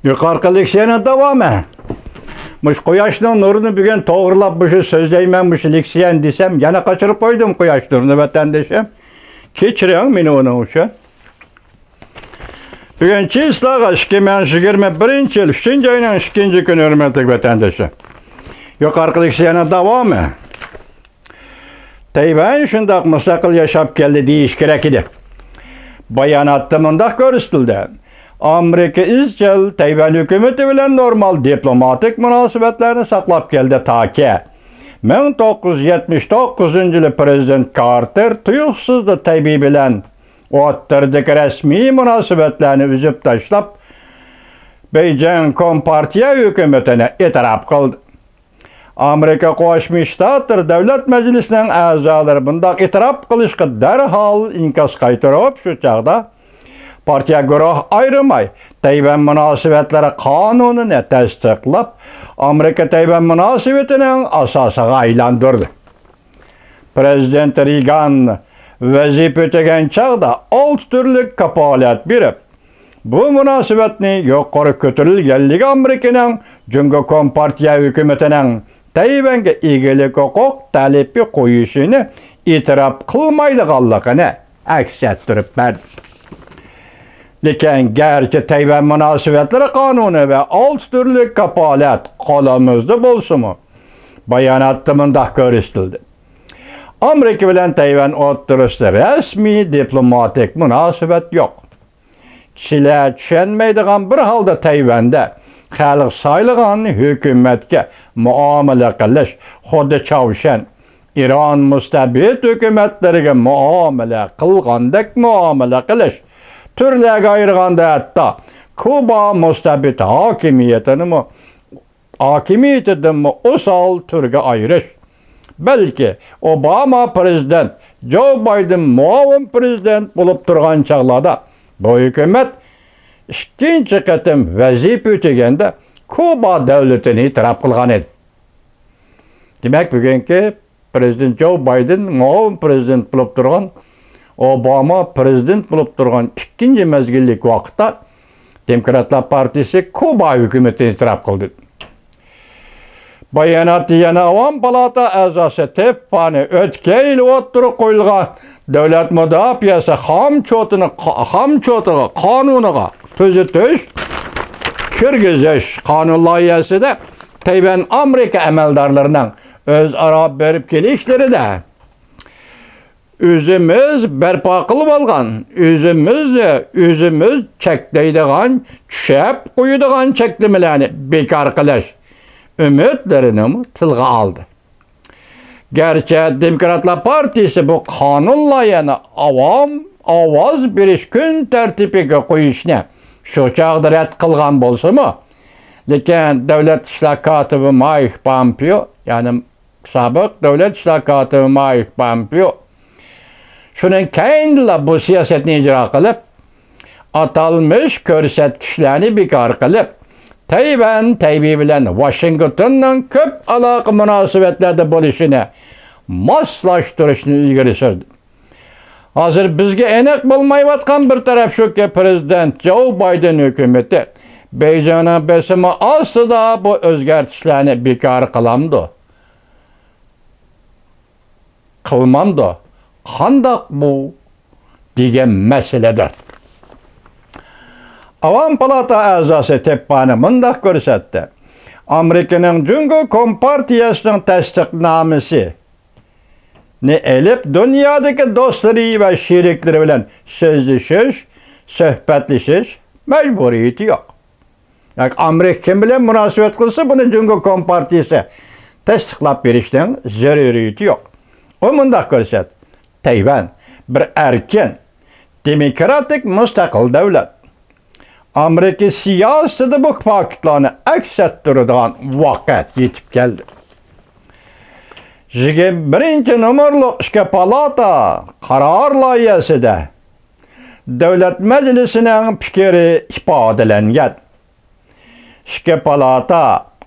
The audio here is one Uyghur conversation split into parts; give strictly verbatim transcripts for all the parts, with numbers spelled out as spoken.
يۇقىرىقى لېكسىيەنىڭ داۋامى. مۇشۇ قۇياشنىڭ نۇرىنى بۈگۈن توغرىلاپ مۇشۇ سۆزلەيمەن، مۇشۇ لېكسىيەنى دېسەم، يەنە قاچۇرۇپ قويدۇم قۇياش نۇرىنى، ۋەتەندىشىم. كەچۈرۈڭ مېنى ئۇنىڭ ئۈچۈن. بۈگۈن چىسلاغا ئىككى مىڭ يىگىرمە بىرىنچى يىل ئۈچىنچى ئاينىڭ ئىككىنچى كۈنى، ھۆرمەتلىك ۋەتەندىشىم. يۇقىرىقى لېكسىيەنىڭ داۋامى. تەيۋەن شۇنداق مۇستەقىل ياشاپ كەلدى دېيىش كېرەك ئىدى. باياناتتا مۇنداق كۆرسىتىلدى: ئامېرىكا ئىزچىل تەيۋەن ھۆكۈمىتى بىلەن نورمال دىپلوماتىك مۇناسىۋەتلەرنى ساقلاپ كەلدى، تاكى مىڭ توققۇز يۈز يەتمىش توققۇزىنچى يىلى پىرېزىدېنت كارتېر تۇيۇقسىزلا تەيبېي بىلەن ئوتتۇرىدىكى رەسمىي مۇناسىۋەتلەرنى ئۈزۈپ تاشلاپ، بېيجىڭ كومپارتىيە ھۆكۈمىتىنى ئېتىراپ قىلدى. ئامېرىكا قوشما شتاتلىرى دۆلەت مەجلىسىنىڭ ئەزالىرى بۇنداق ئېتىراپ قىلىشقا دەرھال ئىنكاس قايتۇرۇپ، شۇ چاغدا پارتىيە گۇرۇھ ئايرىماي تەيۋەن مۇناسىۋەتلىرى قانۇنىنى تەستىقلاپ، ئامېرىكا تەيۋەن مۇناسىۋىتىنىڭ ئاساسىغا ئايلاندۇردى. پىرېزىدېنت رېيگان ۋەزىپە ئۆتىگەن چاغدا ئالتە تۈرلۈك كاپالەت بېرىپ، بۇ مۇناسىۋەتنى يۇقىرى كۆتۈرۈلگەنلىكى ئامېرىكىنىڭ جۇڭگو كومپارتىيە ھۆكۈمىتىنىڭ تەيۋەنگە ئىگىلىك ھوقۇق تەلىپى قويۇشىنى ئېتىراپ قىلمايدىغانلىقىنى ئەكس ئەتتۈرۈپ بەردى. لېكىن گەرچە تەيۋەن مۇناسىۋەتلىرى قانۇنى ۋە ئالتە تۈرلۈك كاپالەت قولىمىزدا بولسىمۇ، باياناتتا مۇنداق كۆرسىتىلدى: ئامېرىكا بىلەن تەيۋەن ئوتتۇرىسىدا رەسمىي دىپلوماتىك مۇناسىۋەت يوق. كىشىلەر چۈشەنمەيدىغان بىر ھالدا تەيۋەندە خەلق سايلىغان ھۆكۈمەتكە مۇئامىلە قىلىش خۇددى چاۋشيەن، ئىران مۇستەبىت ھۆكۈمەتلىرىگە مۇئامىلە قىلغاندەك مۇئامىلە قىلىش، تۈرلەرگە ئايرىغاندا ھەتتا كۇبا مۇستەبىت ھاكىمىيىتىنىمۇ، ھاكىمىيىتىدىنمۇ ئوسال تۈرگە ئايرىش. بەلكى ئوباما پىرېزىدېنت، جو بايدېن مۇئاۋىن پىرېزىدېنت بولۇپ تۇرغان چاغلاردا بۇ ھۆكۈمەت ئىككىنچى قېتىم ۋەزىپە ئۆتىگەندە كۇبا دۆلىتىنى ئېتىراپ قىلغان ئىدى. دېمەك، بۈگۈنكى پىرېزىدېنت جو بايدېن مۇئاۋىن پىرېزىدېنت بولۇپ تۇرغان، ئوباما پىرېزىدېنت بولۇپ تۇرغان ئىككىنچى مەزگىللىك ۋاقىتتا دېموكراتلار پارتىيىسى كۇبا ھۆكۈمىتىنى ئېتىراپ قىلدى. باياناتتا يەنە ئاۋام پالاتا ئەزاسى تېففانى ئۆتكەن يىلى ئوتتۇرىغا قويۇلغان دۆلەت مۇداپىئەسى خامچوتىنى، خامچوتىغا قانۇنىغا تۈزىتىش كىرگۈزۈش قانۇن لايىھەسىدە تەيۋەن ئامېرىكا ئەمەلدارلىرىنىڭ ئۆزئارا بېرىپ كېلىشلىرىدە ئۆزىمىز بەرپا قىلىۋالغان، ئۆزىمىزنى ئۆزىمىز چەكلەيدىغان، چۈشەپ قويىدىغان چەكلىمىلەرنى بىكار قىلىش ئۈمىدلىرىنىمۇ تىلغا ئالدى. گەرچە دېموكراتلار پارتىيىسى بۇ قانۇن لايىھەنى ئاۋام ئاۋاز بېرىش كۈن تەرتىپىگە قويۇشنى شۇ چاغدا رەت قىلغان بولسىمۇ، لېكىن دۆلەت ئىشلار كاتىپى مايك پامپېئو، يەنى سابىق دۆلەت ئىشلار كاتىپى مايك پامپېئو شۇنىڭ كەينىدىلا بۇ سىياسەتنى ئىجرا قىلىپ، ئاتالمىش كۆرسەتكۈچلەرنى بىكار قىلىپ، تەيۋەن تەيبېي بىلەن ۋاشىنگتوننىڭ كۆپ ئالاقە مۇناسىۋەتلەردە بولۇشىنى ماسلاشتۇرۇشنى ئىلگىرى سۈردى. ھازىر بىزگە ئېنىق بولمايۋاتقان بىر تەرەپ شۇكى، پىرېزىدېنت جو بايدېن ھۆكۈمىتى بېيجىڭنىڭ بېسىمى ئاستىدا بۇ ئۆزگەرتىشلەرنى بىكار قىلامدۇ؟ قىلمامدۇ؟ قانداق بۇ؟ دېگەن مەسىلىدۇر. ئاۋام پالاتا ئەزاسى تېپپانى مۇنداق كۆرسەتتى: ئامېرىكىنىڭ جۇڭگو كومپارتىيەسىنىڭ تەستىقنامىسىنى ئېلىپ، دۇنيادىكى دوستلىرى ۋە شېرىكلىرى بىلەن سۆزلىشىش، سۆھبەتلىشىش مەجبۇرىيىتى يوق. ياكى ئامېرىكا كىم بىلەن مۇناسىۋەت قىلسا، بۇنى جۇڭگو كومپارتىيىسى تەستىقلاپ بېرىشنىڭ زۆرۈرىيىتى يوق. ئۇ مۇنداق كۆرسەتتى: تەيۋەن بىر ئەركىن، دېموكراتىك، مۇستەقىل دۆلەت. ئامېرىكا سىياسىتىدە بۇ پاكىتلارنى ئەكس ئەتتۈرىدىغان ۋاقىت يېتىپ كەلدى. يىگىرمە بىرىنچى نومۇرلۇق ئىككى پالاتا قارار لايىھەسىدە دۆلەت مەجلىسىنىڭ پىكرى ئىپادىلەنگەن. ئىككى پالاتا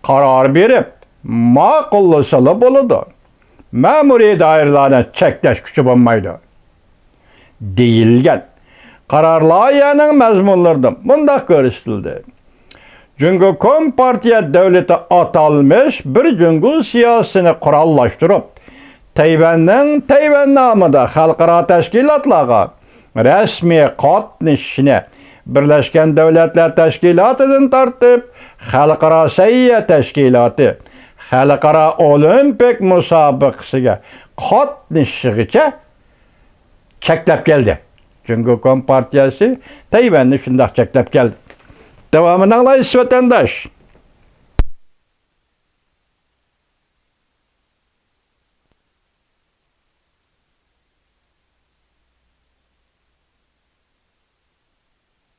قارار بېرىپ، ماقۇللىسىلا بولىدۇ. مەمۇرىي دائىرىلەرنى چەكلەش كۈچى بولمايدۇ، دېيىلگەن. قارار لايىھەنىڭ مەزمۇنلىرىدا مۇنداق كۆرسىتىلدى: جۇڭگو كومپارتىيە دۆلىتى ئاتالمىش بىر جۇڭگو سىياسىتىنى قوراللاشتۇرۇپ، تەيۋەننىڭ تەيۋەن نامىدا خەلقئارا تەشكىلاتلارغا رەسمىي قاتنىشىشىنى، بىرلەشكەن دۆلەتلەر تەشكىلاتىدىن تارتىپ، خەلقئارا سەھىيە تەشكىلاتى، خەلقئارا ئولىمپىك مۇسابىقىسىگە قاتنىشىشىغىچە چەكلەپ كەلدى. جۇڭگو كومپارتىيەسى تەيۋەننى شۇنداق چەكلەپ كەلدى. داۋامىنى ئاڭلايسىز، ۋەتەنداش.